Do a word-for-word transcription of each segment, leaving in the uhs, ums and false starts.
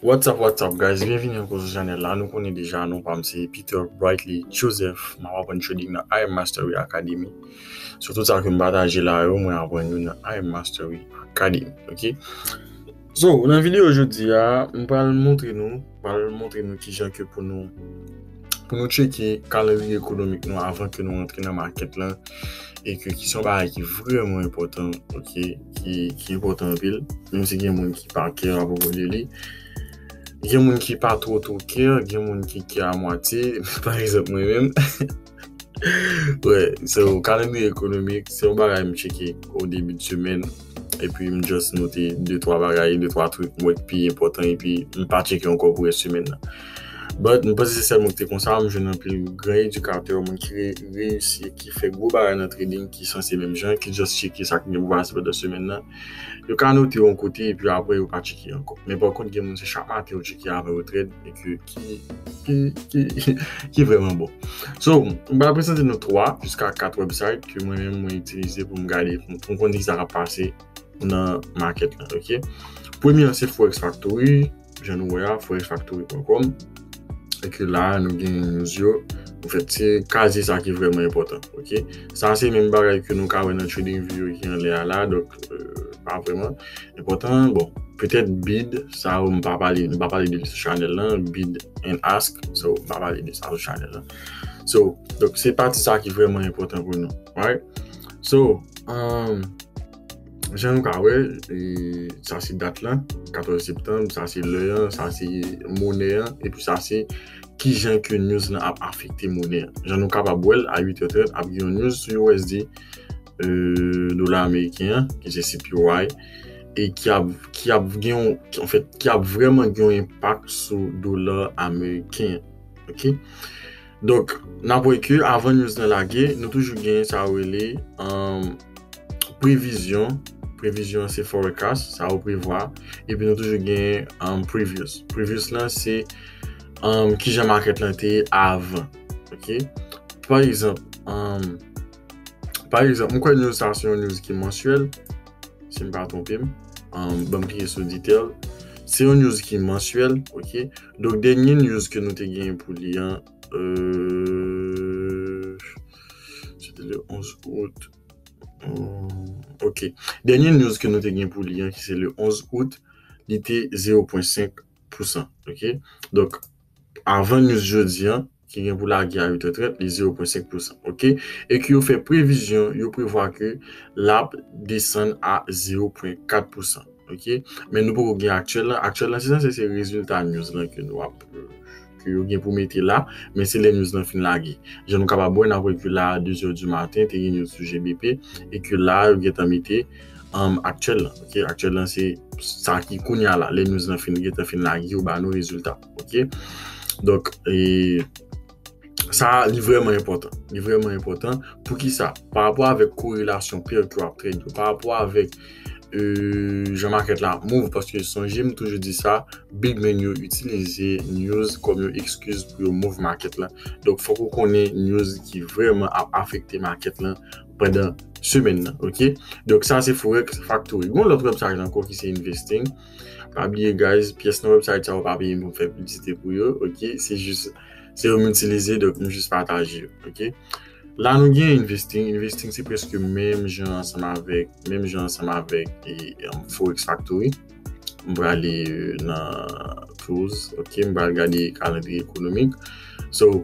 What's up, what's up, guys? Byenvini ankò sou chanèl la. Nou konnen deja, non pa m se Peter Brightly Joseph. M ap aprann trading nan I M Mastery Academy. Sou tout sa ke m pataje la yo, mwen aprann yo nan I M Mastery Academy, ok? So, nan videyo jodi a, m pral montre nou, pral montre nou kijan ke pou nou, pou nou tcheke kalandriye ekonomik nou avan ke nou rantre nan makèt lan, e ke ki se yon bagay ki vrèman enpòtan, ok, ki, ki enpòtan anpil, menm si gen moun ki pa care apwopo de li, gen moun ki pa two two care, gen moun ki care a mwatye, pa egzanp mwen menm. Wè, so, kalandriye ekonomik, se yon bagay m tcheke o debi de semèn, epi m just note de twa bagay, de twa trik m wè ki pi enpòtan, epi m pa tcheke ankò pou rès semèn nan. But, m panse se sèl mwen ki te konsa, m jwenn anpil gran edikatè, moun ki re-, reyisi, ki fè gwo bagay nan trading, ki sanse menm jan, ki just tcheke sa ki gen pou pase pandan semèn nan. Yo ka note yon kote, epi apre yo pa tcheke ankò. Men pa kont, gen moun se chak maten yo tcheke avan yo trade, e ke ki, ki, ki, ki vrèman bon. So, m pral prezante nou twa jiska kat website ke mwen menm mwen itilize pou m gade, pou m, pou m konn ki sa k ap pase nan makèt lan, ok? Premye an se Forex Factory, jan nou wè a, forex factory point com. E ke la, nou gen news yo. Anfèt, se kazi sa ki vrèman enpòtan, ok? Sa se menm bagay ke nou ka wè nan TradingView ki anlè a la, donk, euh, pa vrèman enpòtan. Bon, petèt bid, sa yo, m pa pale, m pa pale de li sou chanèl lan, bid and ask, so, m pa pale de sa sou chanèl lan. So, donk, se pati sa ki vrèman enpòtan pou nou, right? So, um, jan nou ka wè, e, sa se dat lan, katòz septanm, sa se lè an, sa se monè an, epi sa se kijan ke news lan ap afekte monè an. Jan nou kapab wè l, a uit è trant, ap gen yon news sou U S D, euh, dola ameriken an, ki se C P Y, e ki ap, ki ap gen yon, ki, anfèt, ki ap vrèman gen yon enpak sou dola ameriken an. Ok? Donk, n ap wè ke avan news lan lage, nou toujou gen sa yo rele, um, previzyon. Previzyon se forecast, sa yo prevwa. Epi nou toujou gen, um, previous. Previous lan se, um, kijan makèt lan te ye avan. Ok? Pa egzanp, um, pa egzanp, m kwè news sa se yon news ki mansyèl, si m pa twonpe m. Um, ban m klike sou detail. Se yon news ki mansyèl, ok? Donk, dènye news ke nou te genyen pou li an, euh, se te le onze août. Hmm, ok. Dènye news ke nou te gen pou li an, ki se le onze août, li te zewo pwen senk pou san, ok? Donk, avan news jodi an, ki gen pou lage a uit è trant, li zewo pwen senk pou san, ok? E ke yo fè previzyon, yo prevwa ke l ap desann a zewo pwen kat pou san, ok? Men nou poko gen aktyèl lan. Aktyèl lan, se sanse se rezilta news lan ke nou ap, ke yo gen pou mete la, men se lè news lan fin lage. Jan nou kapab wè, n ap wè ke la a de zè di maten, te gen news sou G B P, e ke la a, yo gentan mete, um, aktyèl lan, ok? Aktyèl lan, se sa ki kounye a la, lè news lan fin, gentan fin lage, yo ba nou rezilta, ok? Donk, e, sa, li vrèman enpòtan. Li vrèman enpòtan. Poukisa? Pa rapò avèk korelasyon pè ke w ap trade yo, pa rapò avèk, euh, jan makèt la ap move, paske sonje m toujou di sa, big men yo itilize news kòm yon ekskiz pou yo move makèt la. Donk, fòk ou konnen news ki vrèman ap afekte makèt la pandan semèn nan, ok? Donk, sa se Forex Factory. Gon lòt website ankò ki se Investing. Pa bliye, guys, pyès nan website sa yo pa peye m pou m fè piblisite pou yo, ok? Se jis, se yo m itilize, donk m jis pataje yo, ok? La nou gen Investing. Investing se prèske menm jan ansanm avèk, menm jan ansanm avèk, e, um, Forex Factory. M prale, euh, nan tools, ok? M pral gade kalandriye ekonomik. So,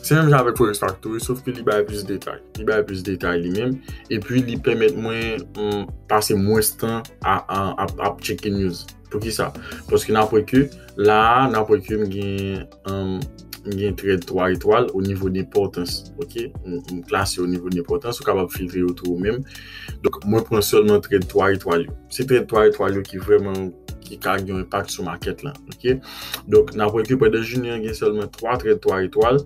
se menm jan avèk Forex Factory, sof ke li bay plis detay. Li bay plis detay li menm. Epi li pèmèt mwen, mm, pase mwens tan a, a, ap, ap tcheke news. Poukisa? Paske n ap wè ke la a, n ap wè ke m gen, um, m gen trade twa etwal o nivo de enpòtans. Ok? M, m klase o nivo de enpòtans, ou kapab filtre yo tou ou menm. Donk, mwen pran sèlman trade twa etwal yo. Se trade twa etwal yo ki vrèman, ki ka gen yon enpak sou makèt lan. Ok? Donk, n ap wè ke pandan jounen an, gen sèlman twa trade twa etwal,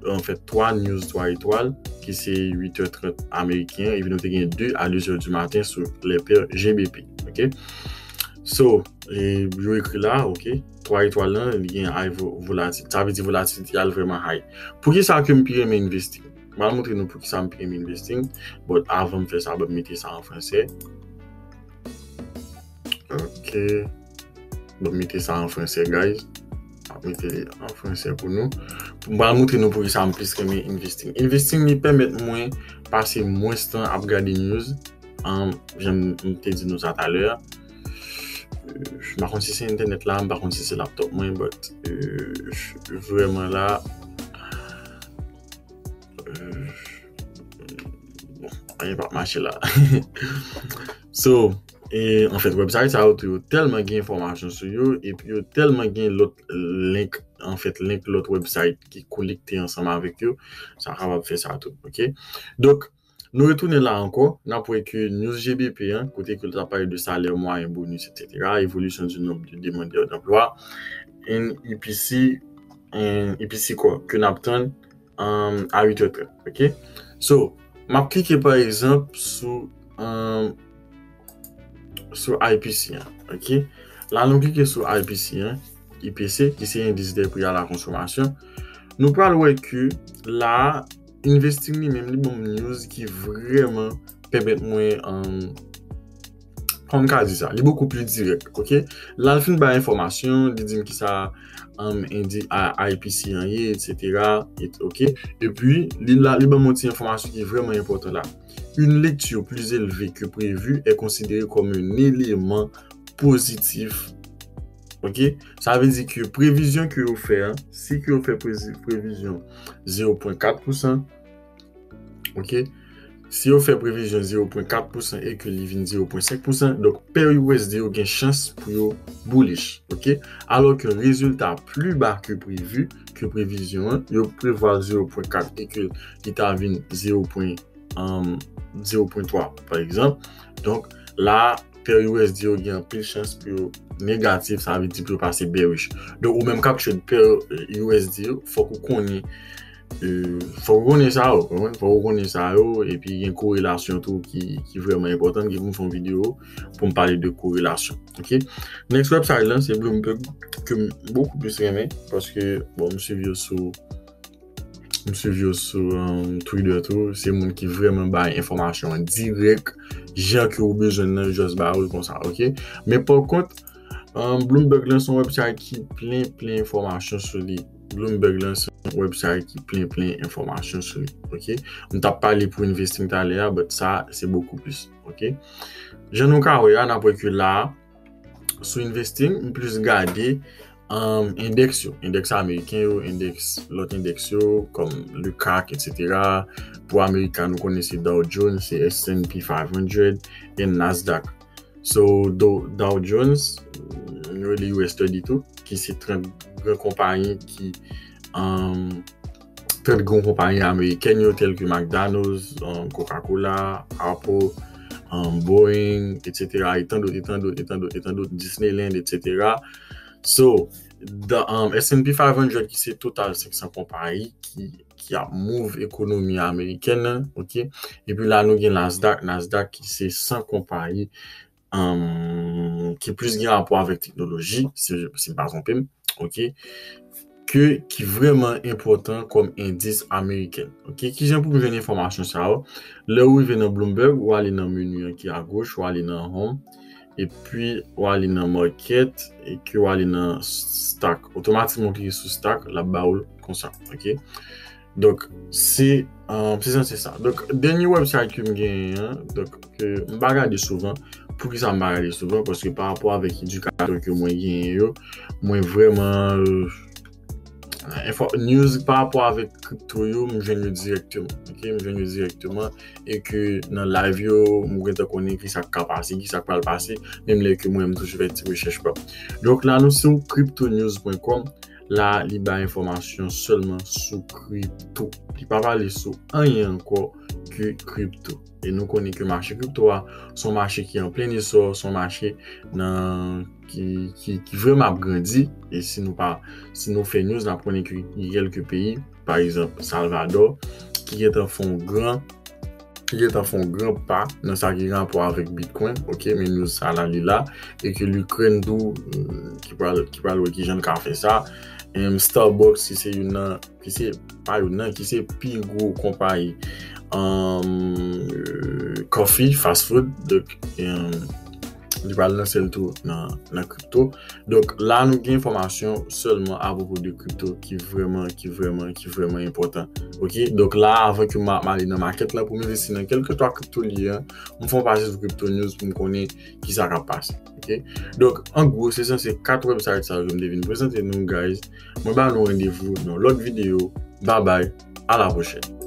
anfèt, twa news twa etwal, ki se uit è trant ameriken, epi nou te gen de a de zè di maten sou lè pè G B P. Ok? So, e, yo ekri la, ok, twa etwal lan, li gen high vo-, volatil. Sa vle di volatilite a l vrèman high. Poukisa ke m pi renmen Investing? M pral montre nou poukisa m pi renmen Investing. But avan m fè sa, ban m mete sa an fransè. Ok. Bon, mete sa an fransè, guys. M ap mete li an fransè pou nou. M pral montre nou poukisa m plis renmen investing. Investing, li pèmèt mwen pase mwens tan ap gade news. Um, jan m te di nou sa talè. Euh, m pa konn si se entènèt la, m pa konn si se laptop mwen, but euh, vrèman la, euh, bon, anyen p ap mache la. So, e, anfèt, website sa yo tou, yo tèlman gen enfòmasyon sou yo, epi yo tèlman gen lòt link, anfèt, link lòt website ki konekte ansanm avèk yo, sa kapab fè sa tou, ok? Donk, nou retounen la ankò, n ap wè ke news G B P an, kote ke l t ap pale de salè mwayen, bonus, et cetera, évolution du nombre de demandeurs d'emploi, and E P C, and E P C kò, ke n ap tann, um, a uit è trant, ok? So, m ap klike, pa egzanp, sou, um, sou I P C an, ok? La, nou klike sou I P C an, I P C, ki se Indice des prix à la consommation. Nou pral wè ke la, investing li menm, li ban m news ki vrèman pèmèt mwen, um, kòman m ka di sa? Li bokou pli dirèk, ok? La, l fin bay enfòmasyon, li di m ki sa, um, indi, a, I P C an ye, et cetera, et, ok? Epi, li la, li ban m yon ti enfòmasyon ki vrèman enpòtan la. Une lecture plus élevée que prévu est considérée comme un élément positif. Ok? Sa vle di ke previzyon ke yo fè an, si ke yo fè prezi-, previzyon zero pwen kat pousan, ok? Si yo fè previzyon zero pwen kat pousan e ke li vin zero pwen senk pousan, donk pè U S D yo gen chans pou yo bullish, ok? Alò ke rezilta pli ba ke previ, ke previzyon an, yo prevwa zero pwen kat e ke li ta vin zero pwen, um, zero pwen twa, pa egzanp. Donk, la, pè U S D yo gen anpil chans pou yo negatif, sa vle di pou yo pase bearish. Donk, ou menm k ap trade pè U S D yo, fòk ou konnen, euh, fòk ou konnen sa yo, konprann? Fòk ou konnen sa yo, epi gen korelasyon tou ki, ki vrèman enpòtan, ki pou m fè yon videyo pou m pale de korelasyon, ok? Next website lan, se Bloomberg, ke m bokou plis renmen, paske, bon, m swiv yo sou M swiv yo sou, um, Twitter tou. Se moun ki vrèman bay enfòmasyon an dirèk, jan ke ou bezwen nan, just ba ou l konsa, ok? Men pa kont, um, Bloomberg lan se yon website ki plen, plen enfòmasyon sou li. Bloomberg lan se yon website ki plen, plen enfòmasyon sou li, ok? M t ap pale pou investing talè a, but sa, se bokou plis, ok? Jan nou ka wè a, n ap wè ke la, sou investing, m plis gade, um, endèks yo, endèks ameriken yo, endèks, lòt endèks yo, kòm le CAC, et cetera. Pou Amerika, nou konnen se Dow Jones, se S and P five hundred, and Nasdaq. So, Do-, Dow Jones, nou rele U S thirty tou, ki se trant gran konpayi ki, um, trant gran konpayi amerikèn yo, tèl ke McDonald's, um, Coca-Cola, Apple, um, Boeing, et cetera, e tan dòt, e tan dòt, e tan dòt, e tan dòt, Disneyland, et cetera. So, the, um, S and P five hundred ki se total senk san konpayi ki, ki ap move ekonomi amerikèn nan, ok? Epi la, nou gen Nasdaq, Nasdaq ki se san konpayi, um, ki plis gen rapò avèk teknoloji, si, si m pa twonpe m, ok? Ke, ki vrèman enpòtan kòm endis ameriken, ok? Kijan pou m jwenn enfòmasyon sa yo? Lè ou rive nan Bloomberg, ou ale nan meni an ki agoch, ou ale nan Home, epi ou ale nan Market, e ke ou ale nan Stock. Otomatikman, ou klike sou Stock, l ap ba ou l konsa, ok? Donk, se, um, se sanse sa. Donk, dènye website ke m genyen an, donk, ke m pa gade souvan. Poukisa m pa gade souvan? Paske pa rapò avèk edikatè ke mwen genyen yo, mwen vrèman, euh, enfo-, news pa rapò avèk kripto yo, m jwenn yo dirèkteman. Ok? M jwenn yo dirèkteman. E ke nan live yo, m gentan konnen ki sa k ka pase, ki sa k pral pase, menm lè ke mwen, m toujou fè ti rechèch pa m. Donk, la, nou sou crypto news point com. La, li bay enfòmasyon sèlman sou kripto. Li pa pale sou anyen ankò ke kripto. E nou konnen ke mache kripto a, se yon mache ki an plen esò, se yon mache nan, ki, ki, ki vrèman ap grandi. E si nou pa, si nou fè news, n ap konnen ke gen kèlke peyi, pa egzanp, Salvadò, ki gentan fè yon gran ki gentan fè yon gran pa nan sa ki gen rapò avèk Bitcoin, ok, men news sa la, li la, e ke Ukraine tou, euh, ki pral, ki pral wè kijan l ka fè sa. Em, Starbucks, ki se youn nan, ki se, pa youn nan, ki se pi gwo konpayi, em, euh, coffee, fast food, donk, em, li pral lanse l tou nan, nan kripto. Donk la nou gen enfòmasyon sèlman apwopo de kripto ki vrèman, ki vrèman, ki vrèman enpòtan. Ok, donk la avan ke m a- m ale nan makèt la pou m envesti nan kèlkeswa kripto li ye a, m fè yon pase sou Crypto News pou m konnen ki sa k ap pase. Ok, donk an gwo se sanse kat website sa yo ke m te vin prezante nou guys. Mwen ba nou randevou nan lòt videyo. Babay, a la pwochèn.